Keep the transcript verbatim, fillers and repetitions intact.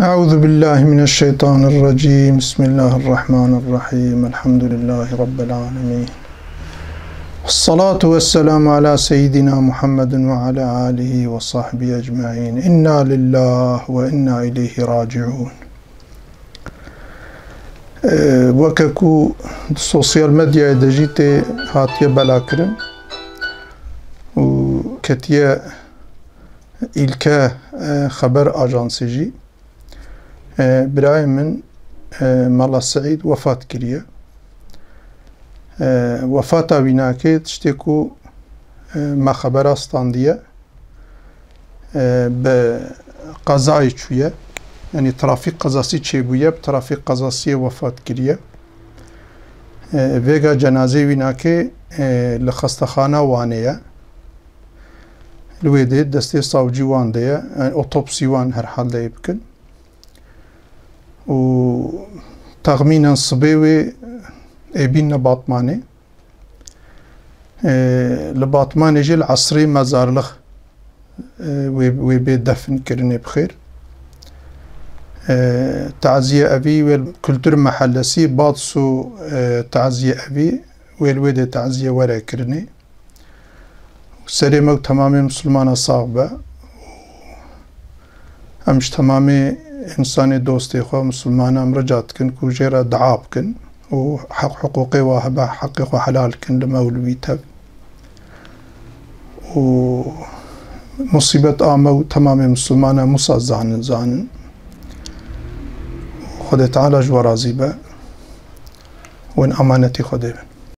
أعوذ بالله من الشيطان الرجيم. بسم الله الرحمن الرحيم. الحمد لله رب العالمين. الصلاة والسلام على سيدنا محمد وعلى آله وصحبه أجمعين. إنا لله وإنا إليه راجعون. Ee, weke ku di sosyal medyayê de jî tê hatiye belakirin û ketiye Îlke, e, Xeber Ajansê jî, e, birayê min, e, Mala Seîd wefat kiriye. E, wefata wî nake tiştê ku, e, me xebera standiye. E, bi qezayê çûye. Yanî trafîk qezasî çêbûye, bi trafîk qezasiyê wefat kiriye. E, vêga cenazê wî nake, e, li xestexana Wanê ye. Li wê dê destê savcî wan de ye. Yanî otopsî wan herhalde ê bikin. Û texmînen sibê wê ê bînne Batmanê. Ee, li Batmanê jî li esrê mezarlix, e, wê, wê bê defn kirinê bi xêr. E, taziye evî wê li Kultur Mehellesî Bads û, e, taziye evî wê li wê dê taziye were kirinê. Serê me û temamê misilmana sax be. Em ji temamê însanê dostê xwe misilmana em rica dikin ku jê re dua bikin û heq hiqûqê wa hebe heqê xwe helal kin li me û li wî tev. Û musîbet a me û temamê misilmana Musa zanin, zanin. Xwedê Teala ji we razî be. Win emanetî Xwedê bin.